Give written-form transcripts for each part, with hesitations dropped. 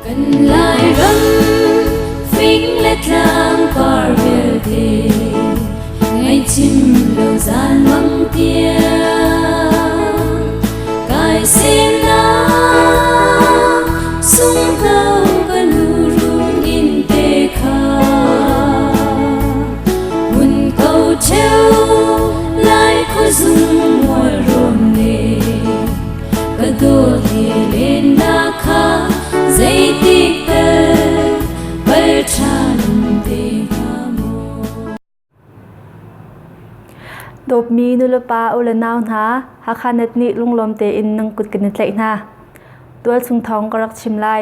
Kan Lairam fing le tlang par vialte ngaihchim lo zan mang tiang kai semnak sunghno ka nu run in te kha mun ko cheu lai khuazung mual rawn le ka dawt he len na kha zeitik tal pal ṭhan te hnga maw. Dawtmi nulepa u le nau hna, Hakha Net nih lunglawm tein nan kut kan i tlaih hna. Tualchung thawng ka rak chim lai.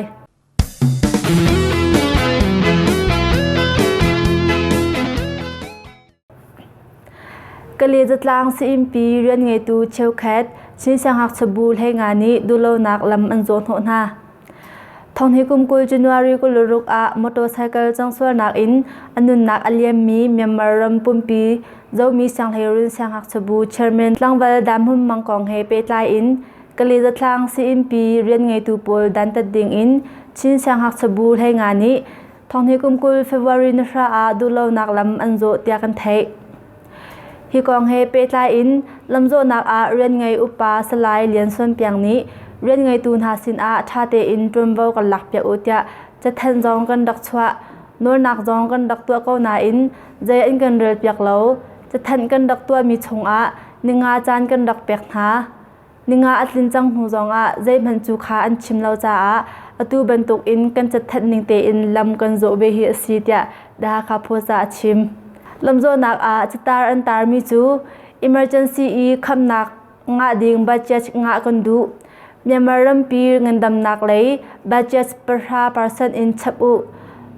Kale zatlang siimpi rianngeitu cheukhat Chin Siangngakchia bu hleinga nih duhlonak lam an zawh hnawh hna. Thonghni kum 20 January 26 ah motorcycle cangsualnak in a nunnak a liammi Myanmar ram pumpi Zomi Sianghleirun Siangngakchia bu chairman tlangval Dam Hum Mang kong he pehtlai in Kale zatlang siimpi rianngeitu pawl dantat ding in Chin Siangngakchia bu hleinga nih Thonghni kum 20 February ni hra ah duhlonak lam an zawh tiah kan theih. Hi kong he pehtlai in lamzawhnak ah rian ngei upa Salai Lian Suan Piang nih rian ngeitu hna sinah ṭha tein ṭuanvo kan lakpiak u tiah cathanh zong kan rak chuah. Nawlnak zong kan rak tuah ko nain zei an kan relpiak lo. Cathanh kan rak tuahmi chungah ninga caan kan rak pek hna. Ninga a tlin cang hnu zongah zeihmanh cu kha an chim lo caah atu bantukin kan cathanh ning tein lam kan zawh ve hi a si tiah The Hakha Post ah a chim. Lamzawhnak ah catar an tarmi cu emergency i khamnak ngah ding budget ngah kan duh. Myanmar rampi ngandamnak lei budget 10% in chap u.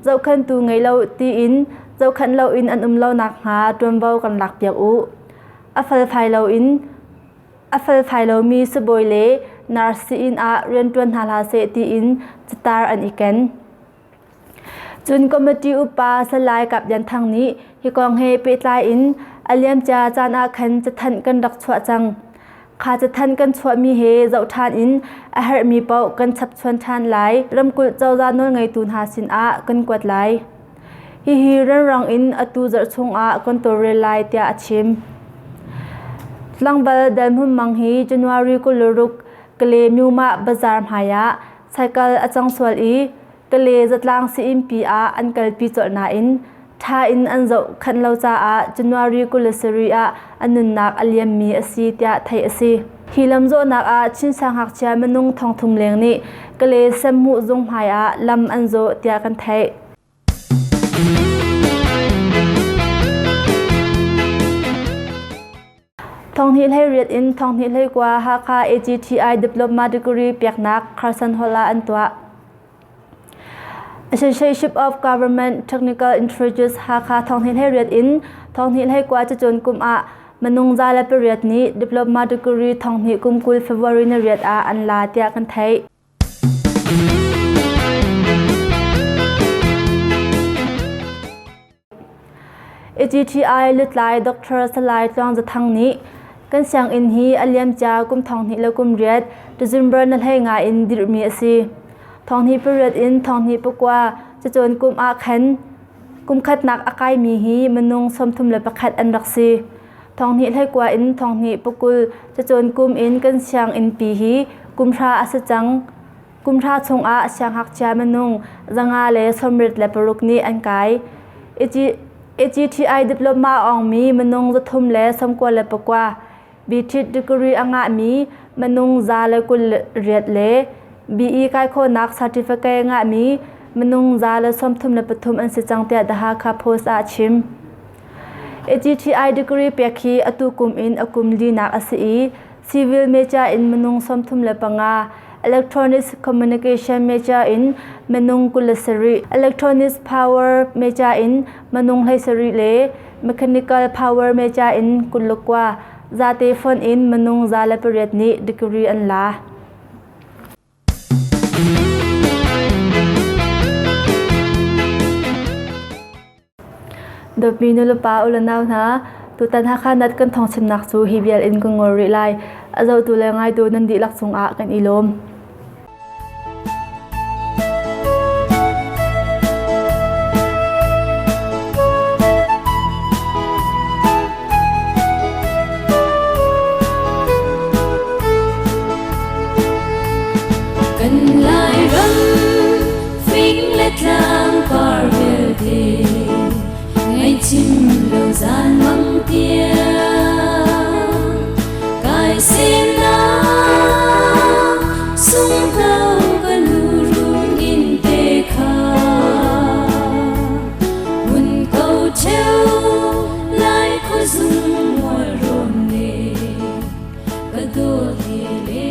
Zohkhenhtu ngei lo tiin zohkhenh loin an um lo nakhnga ṭuanvo kan lakpiak u. A felfai loin A felfai lomi sibawi le nurse sii-inn ah rianṭuan hna hlah seh tiin catar an i ken. Cun committee upa Salai Kap Lian Thang nih hi kong he pehtlai in a liamcia caan ah khan cathanh kan rak chuah cang. Kha cathanh kan chuahmi he zoh ṭhan in a herhmi paoh kan chapchuan ṭhan lai. Ramkulh cozah nawlngeitu hna sinah kan kuat lai. Hihi renrang in atu zarh chungah kan tawlrel lai tiah a chim. Tlangval Dalhmun Mang hi January 26 Kale Myumah bazar hmai ah cycle a cang sual i Kale zatlang siimpi ah an kalpi colh nain ṭha in an zohkhanh lo caah January 27 ah a nunnak a liammi a si tiah theih a si. Hi lamzawhnak ah Chin siangngakchia minung thongthum leng nih Kale Semhmuh zung hmai ah lam an zawh tiah kan theih. Thonghnih 18 in thonghnih 19 Hakha AGTI Diploma Degree peknak Carson Hall ah an tuah. Association of Government Technical Institutes Hakha thonghnih 18 in thonghnih 19 cacawn kum ah minung 108 nih Diploma Degree thonghnih kum 20 February ni riat ah an la tiah kan theih. AGTI lutlai Dr. Salai Tluang Za Thang nih kan sianginn hi a liamcia kum 20 le kum riat December na hlei nga in dirhmi a si. Thonghnih pariat in thonghnih pakua cacawn kum ah khan kum khatnak a kaimi hi minung 31 an rak si. Thonghnih hleikua in thonghnih pakul cacawn kum in kan sianginn pi hi kum hra a si cang. Kum hra chungah siangngakchia minung 596 nih an kai. AGTI diploma a awngmi minung 399, BTEC degree a ngahmi minung 128 le BE kai khawhnak certificate a ngahmi minung 133 an si cang tiah The Hakha Post ah a chim. AGTI degree pek hi atu kum in a kum linak a si i civil major in minung 35, electronics communication major in minung 27, electronics power major in minung 17 le mechanical power major in 29, zate fonh in minung 108 nih degree an la. Dawtmi nulepa u le nau hna, tutan Hakha Nat kan thawngchimnak cu hi vial in kan ngol rih lai. A zohtu le ngaitu nan dihlak cungah kan i lawm. Lairam fing le tlang par vialte ngaihchim lo zan mang tiang kai semnak sunghno ka nu run in te kha hun ko cheu lai khuazung mual rawn le ka dawt he le.